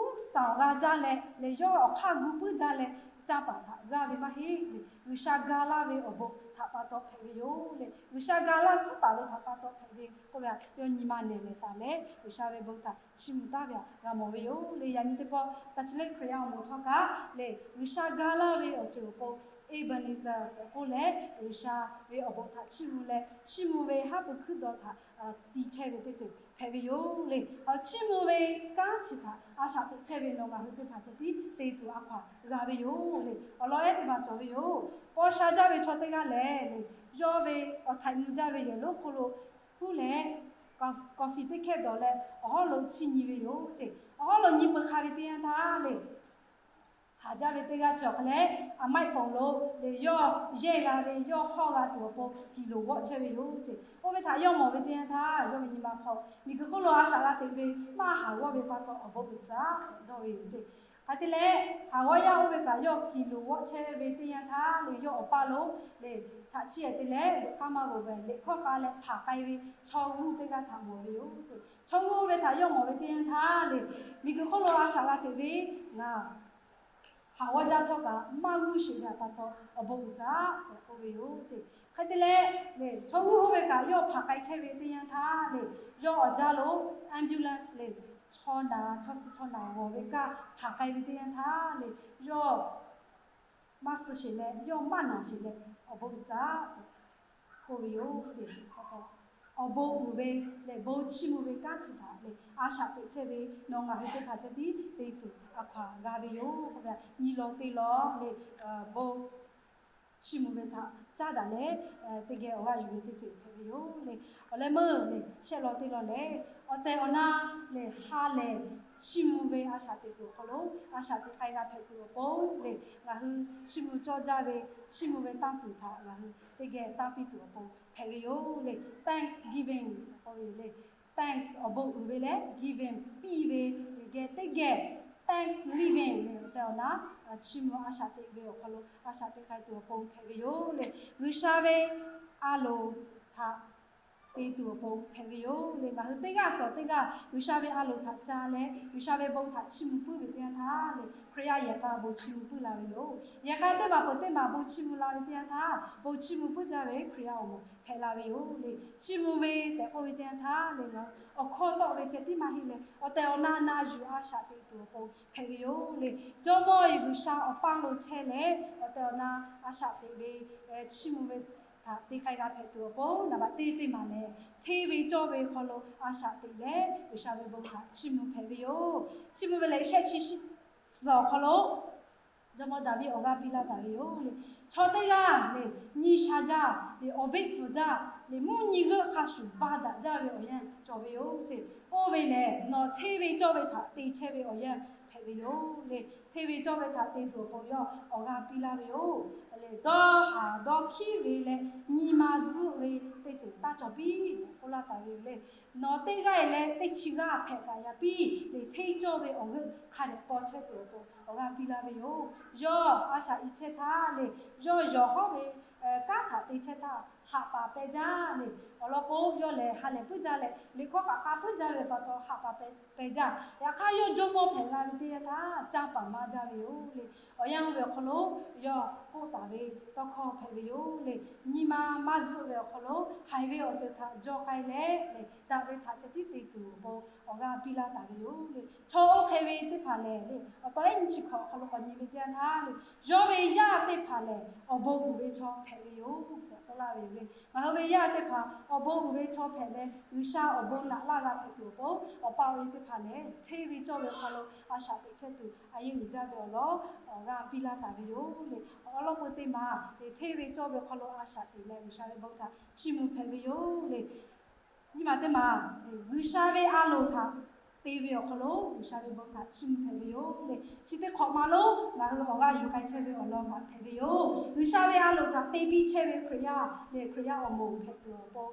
uˉ saˍ awˬ g'a jaˇ leh lehˬ, yawˇ awˬ hk'aˇ gu puiˉ jaˇ leh, canˇ paˍ htaꞈ g'aˇ ve maˇ heˆ le. G'uiˬsha ga laˇ ve awˬ bon htaꞈ pa taw hpehꞈ ve yoˬ le. G'uiˬsha ga laˇ tcuhˉ taˍ ve htaꞈ pa taw hpehꞈ ve k'oˆ ve htaꞈ yawˇ nyi ma nehˬ lehˬ taˍ leh, G'uiˬsha ve bon htaꞈ chiˇ mvuh taˍ ve htaꞈ g'a mawˬ ve yoˬ le. Yaꞈ nyi teˇ pawˆ taˇ chi lehˬ Hkriꞈ yaˇ awˬ moˍ htawˇ kaꞈ lehˬ, G'uiˬsha ga laˇ ve awˬ ceuˬ awˬ pon Eˍbeˍneˍzaˍ tehꞈ k'oˆ leh, G'uiˬsha ve awˬ bon htaꞈ chiˇ mvuh leh, chiˇ mvuh ve haˉ pui hkuiˉ daw htaꞈ ti chehˇ ve teˇ ceuˬ hpehꞈ ve yoˬ le. Awˬ chiˇ mvuh ve kanˉ chi htaꞈ a shaꞈ teꞈ chehˇ ve nawˬ ngaˬ hui teˇ hpaˍ ceh tiˉ te tuˬ a hkaw-anˬ g'a ve yoˬ le. Awˬ lawn ehˉ teˇ hpaˍ cawˬ ve yoˬ. Paw sha jaˇ ve chaw teˇ g'aˇ lehˬ le, yawˇ ve awˬ htaiˍ nu jaˇ ve yehˬ lonˉ hk'oˆ lo huˉ leh, coffee teˇ hkehˇ dawˬ leh awˬ hawˉ lo chiˇ nyi ve yoˬ ce. Awˬ hawˉ lo nyi peuˬ hk'a ve teˇ yanˇ htaˇ le, haˍ jaˇ ve teˇ g'aˇ chi awˬ hk'a lehˬ, a maiˆ ponˍ lo le yawˇ yehˇ g'a ve, yawˇ hawˇ g'a tuˬ awˬ pon kiˬ loˍ g'awˆ chehˇ ve yoˬ ce. Oˇ ve htaꞈ yawˇ mawˬ ve teˇ yanˇ htaˇ, yawˇ ve nyi ma hk'aw miˬguiˬ hk'oˆ lo a shaꞈ g'a teꞈ ve maˇ haˍ g'awˇ ve pa taw awˬ bon uiˍ tcuhˉ dawˇ ve yoˬ ce. Hk'aˬ te leh, haˍ g'awˇ yaˇ oˇ ve kaꞈ yawˇ kiˬ loˍ g'awˆ chehˇ ve teˇ yanˇ htaˇ le, yawˇ awˬ paˇ lo le, chaꞈ chiˇ ehˍ te leh, loꞈ hk'aˇ maˇ g'oˬ ve liꞈ hkawˇ k'a leh hpanˍ k'ai ve chaw g'uˇ teˇ g'aˇ htaꞈ mawˬ ve yoˬ ce. Chaw g'uˇ oˇ ve htaꞈ yawˇ mawˬ ve teˇ yanˇ htaˇ le, miˬguiˬ hk'oˆ lo a shaꞈ g'a teꞈ ve ngaˬ haˍ g'awˇ jaˇ htawˇ kaꞈ maˇ g'uˇ sheˍ ve pa taw awˬ bon uiˍ tcuhˉ tehꞈ k'oˆ ve yoˬ ce. Hk'aˬ te leh, chaw g'uˇ oˇ ve kaꞈ yawˇ hpanˍ k'ai chehˇ ve teˇ yanˇ htaˇ le, yawˇ awˬ jaˇ lo ambulance le, chaw naˬ, chaw suh chaw naˬ g'awˬ ve kaˇ hpanˍ k'ai ve teˇ yanˇ htaˇ le, yawˇ maˇ suh sheˍ leh, yawˇ maˇ naˬ sheˍ leh, awˬ bon uiˍ tcuhˉ tehꞈ k'oˆ ve yoˬ ce. Awˬ bon uiˍ ve lehˬ, bon chiˇ mvuh ve kanˉ chi htaꞈ le, a shaꞈ teꞈ chehˇ ve nawˬ ngaˬ hui teˇ hpaˍ ceh tiˉ te tuˬ a hkaw-anˬ g'a ve yoˬ k'oˆ ve, nyi law te law le, bon chiˇ mvuh ve htaꞈ caˉ daꞈ leh, teˇ geh awˬ g'aˇ yuˬ ve teˇ ceuˬ hpehꞈ ve yoˬ le. Awˬ leh meuˇ le, shehˆ law te law lehˬ, awˬ tehˬ awˬ na lehˬ ha lehˬ chiˇ mvuh ve a shaꞈ teꞈ tuˬ awˬ hk'aw lo, a shaꞈ teꞈ k'ai g'a hpehꞈ tuˬ awˬ pon le, ngaˬ hui chiˇ mvuh cawˇ jaˇ ve, chiˇ mvuh ve tanˇ tuˬ htaꞈ ngaˬ hui teˇ geh tanˇ piˇ tuˬ awˬ pon hpehꞈ ve yoˬ le. Thanksgiving k'oˆ ve yoˬ le. Thanks awˬ bon uiˍ ve leh giving piˇ ve le geh teˇ geh, thanks living le awˬ tehˬ awˬ na chiˇ mvuh a shaꞈ teꞈ ve awˬ hk'aw lo a shaꞈ teꞈ k'ai tuˬ awˬ pon hpehꞈ ve yoˬ le. G'uiˬsha ve a loˍ htaꞈ te tuˬ awˬ pon hpehꞈ ve yoˬ le. Ngaˬ hui teˇ g'aˇ cawˬ teˇ g'aˇ G'uiˬsha ve a loˍ htaꞈ ca leh G'uiˬsha ve bon htaꞈ chiˇ mvuh puiˉ ve teˇ yanˇ htaˇ le, Hkriꞈ yaˇ yehˬ k'a bon chiˇ mvuh puiˉ la ve yoˬ. Yehˬ k'a teˇ maˬ peuˬ teˇ maˬ bon chiˇ mvuh la ve teˇ yanˇ htaˇ, bon chiˇ mvuh puiˉ jaˇ ve Hkriꞈ yaˇ awˬ moˍ hpehꞈ la ve yoˬ le. Chiˇ mvuh ve tehꞈ k'oˆ ve teˇ yanˇ htaˇ le, ngaˬ hui awˬ hkawˇ tawˆ ve ceh tiˉ maˇ heˆ leh, awˬ tehˬ awˬ na na yuˬ a shaꞈ teꞈ tuˬ awˬ pon hpehꞈ ve yoˬ le. Jawˇmawˇ Yeˍsuˆ G'uiˬsha awˬ paˇ lo chehˇ leh awˬ tehˬ awˬ na a shaꞈ teꞈ ve, chiˇ mvuh ve htaꞈ te k'ai g'a hpehꞈ tuˬ awˬ pon, naˍ baꞈ teˇ teˇ maˬ lehˬ, hteˇ ve cawˇ ve hk'aw lo a shaꞈ teꞈ leh G'uiˬsha ve bon htaꞈ chiˇ mvuh hpehꞈ ve yoˬ. Chiˇ mvuh ve lehˬ, shehˆ chi suhˍ awˬ hk'aw lo Jawˇmawˇ Daˍviˆ awˬ g'aˇ piˇ laˇ taˍ ve yoˬ le. Chaw teˇ g'aˇ le, nyi sha jaˇ le, awˬ veˆ pfuhˍ jaˇ le, mvuhˇ nyi g'euˆ hk'a shuˍ ba daꞈ jaˇ ve awˬ yanˇ cawˬ ve yoˬ ce. Oˇ ve lehˬ, nawˬ hteˇ ve cawˇ ve htaꞈ te chehˇ ve awˬ yanˇ hpehꞈ ve yoˬ le. Hteˇ ve cawˇ ve htaꞈ te tuˬ awˬ pon yawˇ awˬ g'aˇ piˇ laˇ ve yoˬ le. Dawˇ haˍ dawˇ hkiˉ ve leh nyi ma zuhˆ ve teˇ ceuˬ taˇ cawˬ piˇ tehꞈ k'oˆ laˇ taˍ ve yoˬ le. Nawˬ teˇ g'aˇ leh teˇ chi g'aˇ hpehꞈ kaꞈ yaꞈ piˇ le, hteˇ cawˇ ve awˬ g'euˆ hk'a dehꞈ paw chehˇ tuˬ awˬ pon awˬ g'aˇ piˇ laˇ ve yoˬ. Yawˇ a shaꞈ i chehˇ htaˇ le, yawˇ yawˬ hawˉ ve kanˉ htaꞈ te chehˇ htaˇ haꞈ paˍ peh jaˇ le. Awˬ lawn k'o, yawˇ lehˬ ha lehˬ puiˉ jaˇ leh, liꞈ hkawˇ k'aꞈ k'a puiˉ jaˇ ve pa taw haꞈ paˍ peh jaˇ. Yaꞈ hk'aˇ, yawˇ jawˇmawˇ hpehꞈ la ve teˇ yanˇ htaˇ, canˇ paˍ maˇ jaˇ ve yoˬ le. Awˬ yanˇ oˇ ve awˬ hk'aw lo yawˇ k'oˆ taˍ ve tawˇ hkawˇ hpehꞈ ve yoˬ le. Nyi ma maˇ zuhˆ ve awˬ hk'aw lo haiˬ ve awˬ ceuˬ htaꞈ jaw k'ai leh, daꞈ ve htaꞈ ceh tiˉ te tuˬ awˬ pon awˬ g'aˇ piˇ laˇ taˍ ve yoˬ le. Chaw oˇ hk'e ve teˇ teˇ hpaˍ lehˬ le, awˬ pa ehˉ nyi chi hkawꞈ awˬ hk'aw lo k'awꞈ nyi ve teˇ yanˇ htaˇ le, yawˇ ve yaˇ teˇ hpaˍ lehˬ awˬ bon uiˍ ve chaw hpehꞈ ve yoˬ tehꞈ k'oˆ laˇ ve yoˬ le. Ngaˬ hui ve yaˇ teˇ hpaˍ awˬ bon uiˍ ve chaw hpehꞈ leh, G'uiˬsha awˬ bon naꞈ laˇ g'a hpehꞈ tuˬ awˬ pon, awˬ pa awˬ e teˇ hpaˍ lehˬ hteˇ ve cawˇ ve awˬ hk'aw lo a shaꞈ teꞈ chehˇ tuˬ a yeˇ uiˍ jaˇ ve awˬ lawn awˬ g'aˇ piˇ laˇ taˍ ve yoˬ le. Awˬ lawn k'o teˇ maˬ le, hteˇ ve cawˇ ve awˬ hk'aw lo a shaꞈ teꞈ leh G'uiˬsha ve bon htaꞈ chiˇ mvuh hpehꞈ ve yoˬ le. Nyiˇ maˬ teˇ maˬ, G'uiˬsha ve a loˍ htaꞈ te ve awˬ hk'aw lo G'uiˬsha ve bon htaꞈ chiˇ mvuh hpehꞈ ve yoˬ le. Chi teˇ hk'awꞈ ma lo ngaˬ hui awˬ g'aˇ yuˬ k'ai chehˇ ve awˬ lawn htaꞈ hpehꞈ ve yoˬ. G'uiˬsha ve a loˍ htaꞈ te piˇ chehˇ ve Hkriꞈ yaˇ le, Hkriꞈ yaˇ awˬ moˍ hpehꞈ tuˬ awˬ pon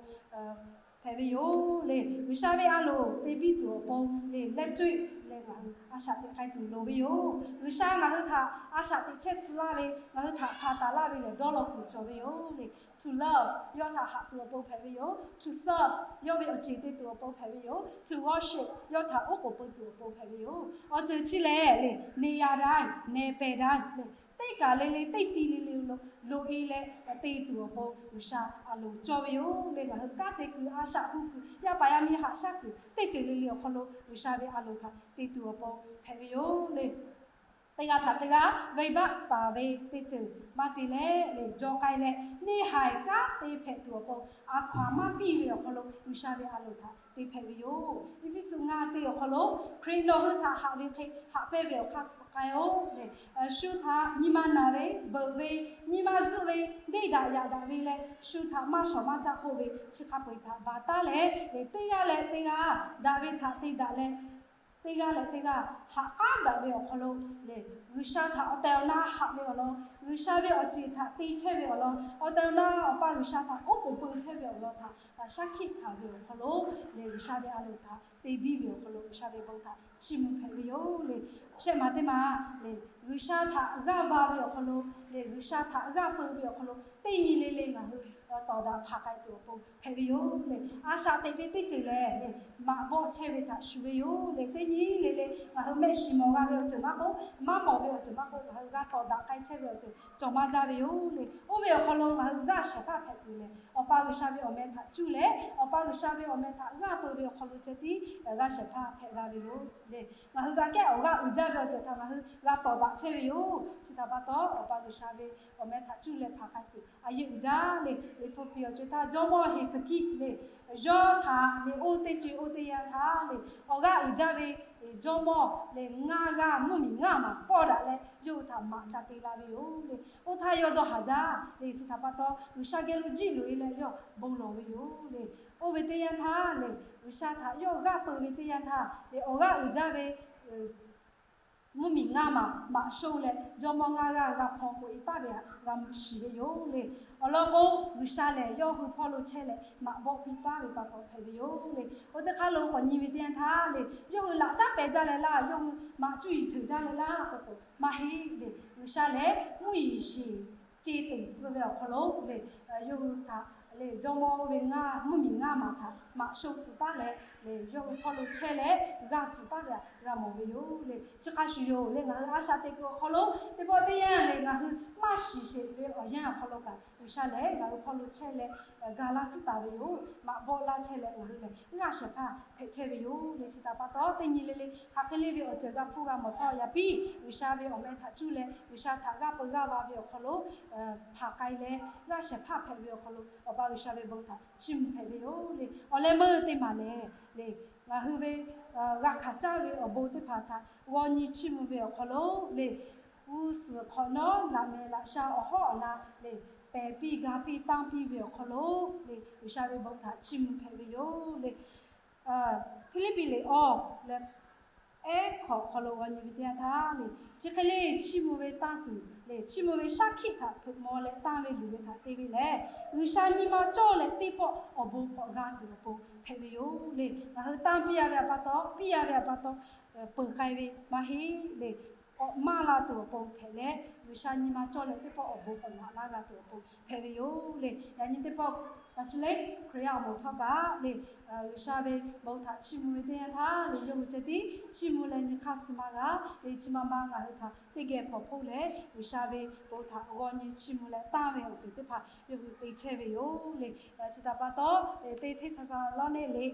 hpehꞈ ve yoˬ le. G'uiˬsha ve a loˍ te piˇ tuˬ awˬ pon le, leh coˇ leh ngaˬ hui a shaꞈ teꞈ k'ai tuˬ loˍ ve yoˬ. G'uiˬsha ngaˬ hui htaꞈ a shaꞈ teꞈ chehˇ tcuh laˇ ve, ngaˬ hui htaꞈ hpanˍ taˍ laˇ ve lehˬ dawˇ law kuiˬ cawˬ ve yoˬ le. To love, yawˇ htaꞈ haꞈ tuˬ awˬ pon hpehꞈ ve yoˬ. To serve, yawˇ ve awˬ ceˬ te tuˬ awˬ pon hpehꞈ ve yoˬ. To worship, yawˇ htaꞈ oˉ k'oˍ pui tuˬ awˬ pon hpehꞈ ve yoˬ. Awˬ ceuˬ chi lehˬ le, နေရာတိုင်း နယ်ပယ်တိုင်း le, teˇ kaˬ le le teˇ ti le le lo, loꞈ-e leh te tuˬ awˬ pon G'uiˬsha a loˍ cawˇ ve yoˬ le. Ngaˬ hui kanˉ te kuiˬ a shaꞈ hu kuiˬ yaˇ paˍ yaˇ miˇ haꞈ shaˉ kuiˬ teˇ ceuˬ le le awˬ hk'aw lo G'uiˬsha ve a loˍ htaꞈ te tuˬ awˬ pon hpehꞈ ve yoˬ le. Teˇ g'aˇ htaꞈ teˇ g'aˇ venˇbaˆ taˍ ve teˇ ceuˬ maˇ te leh le, jaw k'ai leh neˇ haiˬ kanˉ te hpehꞈ tuˬ awˬ pon a hkaw-anˬ maˇ piˇ ve awˬ hk'aw lo G'uiˬsha ve a loˍ htaꞈ te hpehꞈ ve yoˬ. Eˇfeˇsuꞈ ngaˇ teˇ awˬ hk'aw lo, Hkriꞈ nawˬ hui htaꞈ haꞈ ve hk'e haꞈ pehnˇ ve awˬ hk'aˇ suh k'ai-oˬ le. Shu htaꞈ nyi ma naˬ ve, beuꞈ ve, nyi ma zuhˆ ve, deˇ daꞈ yaꞈ daꞈ ve leh shu htaꞈ maˇ shawˍ maˇ caˆ k'oˆ ve chi hk'a peu-eˬ htaꞈ baˬ taˉ leh le, teˇ g'aˇ leh teˇ g'aˇ daꞈ ve htaꞈ te daꞈ leh, teˇ g'aˇ leh teˇ g'aˇ haꞈ k'aˉ daꞈ ve awˬ hk'aw lo le, G'uiˬsha htaꞈ awˬ tehˬ awˬ na haꞈ ve awˬ lawn, G'uiˬsha ve awˬ ceˬ htaꞈ te chehˇ ve awˬ lawn, awˬ tehˬ awˬ na Awˬ pa G'uiˬsha htaꞈ oˉ k'oˍ pui chehˇ ve awˬ lawn htaꞈ shaˉ hkiˆ hkanˍ ve awˬ hk'aw lo le, G'uiˬsha ve a loˍ htaꞈ te biˇ ve awˬ hk'aw lo G'uiˬsha ve bon htaꞈ chiˇ mvuh hpehꞈ ve yoˬ le. Shehˆ maˬ teˇ maˬ le, G'uiˬsha htaꞈ g'aˇ va ve awˬ hk'aw lo le, G'uiˬsha htaꞈ g'aˇ peu ve awˬ hk'aw lo teˇ nyi le le ngaˬ hui tawˍ daꞈ hpanˍ k'ai tuˬ awˬ pon hpehꞈ ve yoˬ le. A shaꞈ teꞈ ve teˇ ceuˬ lehˬ le, maꞈ bawˆ chehˇ ve htaꞈ shuˍ ve yoˬ le. Teˇ nyi le le ngaˬ hui mehˆ shiˍ mawˬ g'a ve awˬ ceuˬ maˇ k'oˆ, maˇ mawˬ ve awˬ ceuˬ maˇ k'oˆ, ngaˬ hui g'a tawˍ daꞈ k'ai chehˇ ve awˬ ceuˬ cawˬ maˇ jaˇ ve yoˬ le. Oˇ ve awˬ hk'aw lo ngaˬ hui g'aˇ shehˍ hpaˇ hpehꞈ tuˬ lehˬ, Awˬ pa G'uiˬsha ve awˬ meh htaꞈ cuˇ leh Awˬ pa G'uiˬsha ve awˬ meh htaꞈ g'aˇ peu ve awˬ hk'aw lo ceh tiˉ g'aˇ shehˍ hpaˇ hpehꞈ g'a ve yoˬ le. Ngaˬ hui g'a kehˉ awˬ g'aˇ uiˍ jaˇ ve awˬ ceuˬ htaꞈ ngaˬ hui g'a tawˍ daꞈ chehˇ ve yoˬ. Chi htaꞈ pa taw, Awˬ pa G'uiˬsha ve awˬ meh htaꞈ cuˇ leh hpanˍ k'ai tuˬ a yeˇ uiˍ jaˇ le. Liꞈ hpu piˍ awˬ co-e htaˇ jawˇmawˇ Heˍsuˍkiˆ le, yawˇ htaꞈ le oˇ teˇ co-e oˇ teˇ yanˇ htaˇ le, awˬ g'aˇ uiˍ jaˇ ve jawˇmawˇ le ngaˇ g'aˇ mvuhˇmiˬ ngaˇ maˬ pawˇ daꞈ leh yawˇ hui htaꞈ maꞈ ca te la ve yoˬ le. Oˇ htaˇ yawˇ dawˇ haˍ jaˇ le. Chi htaꞈ pa taw, G'uiˬsha geh lo jiˆ loꞈ-e leh yawˇ bon lawˬ ve yoˬ le. Oˇ ve teˇ yanˇ htaˇ le, G'uiˬsha htaꞈ yawˇ g'aˇ peu ve teˇ yanˇ htaˇ le, awˬ g'aˇ uiˍ jaˇ ve mvuhˇmiˬ ngaˇ maˬ maꞈ shoˆ leh jawˇmawˇ ngaˇ g'aˇ g'a hpaw k'oꞈ-e taˍ ve htaꞈ g'a mawˬ shiˍ ve yoˬ le. Awˬ lawn k'o, G'uiˬsha lehˬ yawˇ hui hpawˇ lo chehˇ leh maꞈ bawˆ piˇ taˍ ve pa taw hpehꞈ ve yoˬ le. Oˇ teˇ hk'aˇ lo k'awꞈ nyi ve teˇ yanˇ htaˇ le, yawˇ hui laꞈ caˉ pehˍ jaˇ leh laˇ, yawˇ hui maꞈ cuˇ yiˍ ceuˬ jaˇ leh laˇ k'o k'o maˇ heˆ le. G'uiˬsha lehˬ mvuhˇ yeˬ shiˍ ce teꞈ tcuh ve awˬ hk'aw lo le, yawˇ hui htaꞈ le jawˇmawˇ oˇ ve ngaˇ mvuhˇmiˬ ngaˇ maˬ htaꞈ maꞈ shoˆ tcuh taˍ leh le, yawˇ hui hpawˇ lo chehˇ leh g'aˇ tcuh taˍ ve htaꞈ g'a mawˬ ve yoˬ le. Chi hk'a shuˍ yoˬ le, ngaˬ hui a shaꞈ teꞈ kuiˬ awˬ hk'aw lo teˇ pawˆ teˇ yanˇ le ngaˬ hui maˇ shiˍ sheˍ ve awˬ yanˇ awˬ hk'aw lo kaꞈ, G'uiˬsha lehˬ ngaˬ hui hpawˇ lo chehˇ leh ga laˇ tcuhˉ taˍ ve yoˬ. Maꞈ bawˆ laˇ chehˇ leh ngaˬ hui lehˬ g'aˇ shehˍ hpaˇ hpehꞈ chehˇ ve yoˬ le. Chi htaꞈ pa taw, teˇ nyi le le hk'aˬ hk'e le ve awˬ ceuˬ g'a hpuˇ g'a mawˬ htawˇ, yaꞈ piˇ G'uiˬsha ve awˬ meh htaꞈ cuˇ leh G'uiˬsha htaꞈ g'aˇ peu g'aˇ va ve awˬ hk'aw lo hpanˍ k'ai leh g'aˇ shehˍ hpaˇ hpehꞈ ve awˬ hk'aw lo Awˬ pa G'uiˬsha ve bon htaꞈ chiˇ mvuh hpehꞈ ve yoˬ le. Awˬ leh meuˇ teˇ maˬ lehˬ le, ngaˬ hui ve g'a hkanˍ caˇ ve awˬ bon teˇ hpaˍ htaꞈ g'aw nyi chiˇ mvuh ve awˬ hk'aw lo le, g'uˇ suhˍ hk'awꞈ nawˉ laꞈ mehˍ laꞈ sha awˬ hawˉ awˬ na le, pehˬ piˇ ga piˇ tanˇ piˇ ve awˬ hk'aw lo le, G'uiˬsha ve bon htaꞈ chiˇ mvuh hpehꞈ ve yoˬ le. Hpiˇliˇpiˆ liꞈ awˬ leh ehˉ hkawꞈ hk'aw lo g'a nyi ve teˇ yanˇ htaˇ le, chi hk'e le chiˇ mvuh ve tanˇ tuˬ le, chiˇ mvuh ve shaˉ hkiˆ htaꞈ hpeuꞈ maw leh tanˇ ve luˬ ve htaꞈ te ve lehˬ, G'uiˬsha nyi ma cawˇ leh teˇ pawˆ awˬ bon k'awꞈ g'a tuˬ awˬ pon hpehꞈ ve yoˬ le. Ngaˬ hui tanˇ piˇ-a ve awˬ pa taw, piˇ-a ve awˬ pa taw, peuˬ k'ai ve maˇ heˆ le. K'awꞈ maˇ la tuˬ awˬ pon hpehꞈ leh, G'uiˬsha nyi ma cawˇ leh teˇ pawˆ awˬ bon k'awꞈ naꞈ laˇ g'a tuˬ awˬ pon hpehꞈ ve yoˬ le. Yaꞈ nyi teˇ pawˆ Yaꞈ chi lehˬ, Hkriꞈ yaˇ awˬ moˍ htawˇ kaꞈ lehˬ, G'uiˬsha ve bon htaꞈ chiˇ mvuh ve teˇ yanˇ htaˇ lehˬ, yawˇ hui ceh tiˉ chiˇ mvuh leh nyi hk'aˇ suh maˇ g'a lehˬ, chi ma ma ngaˬ hui htaꞈ teˇ geh hpawnˬ hpoˆ leh, G'uiˬsha ve bon htaꞈ g'aw nyi chiˇ mvuh leh tanˇ ve awˬ ceuˬ teˇ hpaˍ yawˇ hui te chehˇ ve yoˬ lehˬ. Chi htaꞈ pa taw, Teˇ Hteˇsaˍsaˍlawˇniˆ lehˬ,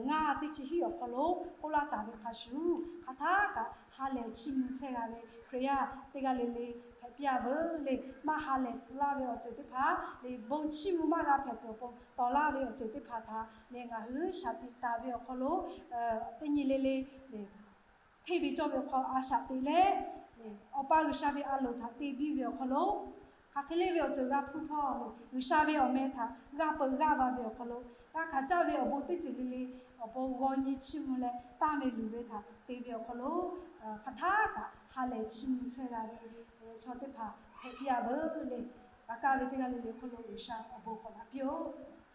ngaˇ teˇ chi hiˉ awˬ hk'aw lo k'oˆ laˇ taˍ ve hk'a shuˍ, hk'aˬ htaˇ kaꞈ ha lehˬ chiˇ mvuh chehˇ g'a ve Hkriꞈ yaˇ teˇ g'aˇ le le hpehꞈ piˇ-a veuˬ lehˬ, maˇ ha lehˬ tcuh laˇ ve awˬ ceuˬ teˇ hpaˍ lehˬ, bon chiˇ mvuh maˇ g'a hpehꞈ tuˬ awˬ pon tawˍ laˇ ve awˬ ceuˬ teˇ hpaˍ htaꞈ lehˬ, ngaˬ hui shaˍ tiꞈ taˍ ve awˬ hk'aw lo teˇ nyi le le lehˬ, hteˇ ve cawˇ ve awˬ hk'aw a shaꞈ teꞈ leh, Awˬ pa G'uiˬsha ve a loˍ htaꞈ te biˇ ve awˬ hk'aw lo, hk'aˬ hk'e le ve awˬ ceuˬ g'a hpuˇ htawˇ, G'uiˬsha ve awˬ meh htaꞈ g'a peuˬ g'aˇ va ve awˬ hk'aw lo, g'a hkanˍ caˇ ve awˬ bon teˇ ceuˬ le le awˬ pon g'aw nyi chiˇ mvuh leh tanˇ ve luˬ ve htaꞈ te ve awˬ hk'aw lo, hk'aˬ htaˇ kaꞈ ha lehˬ chiˇ mvuh chehˇ g'a ve chaw teˇ hpaˍ hpehꞈ piˇ-a veuˬ lehˬ, g'a kaˇ ve teˇ g'aˇ le le hk'oˆ lo G'uiˬsha awˬ bon k'awꞈ laꞈ piˇ-oˆ.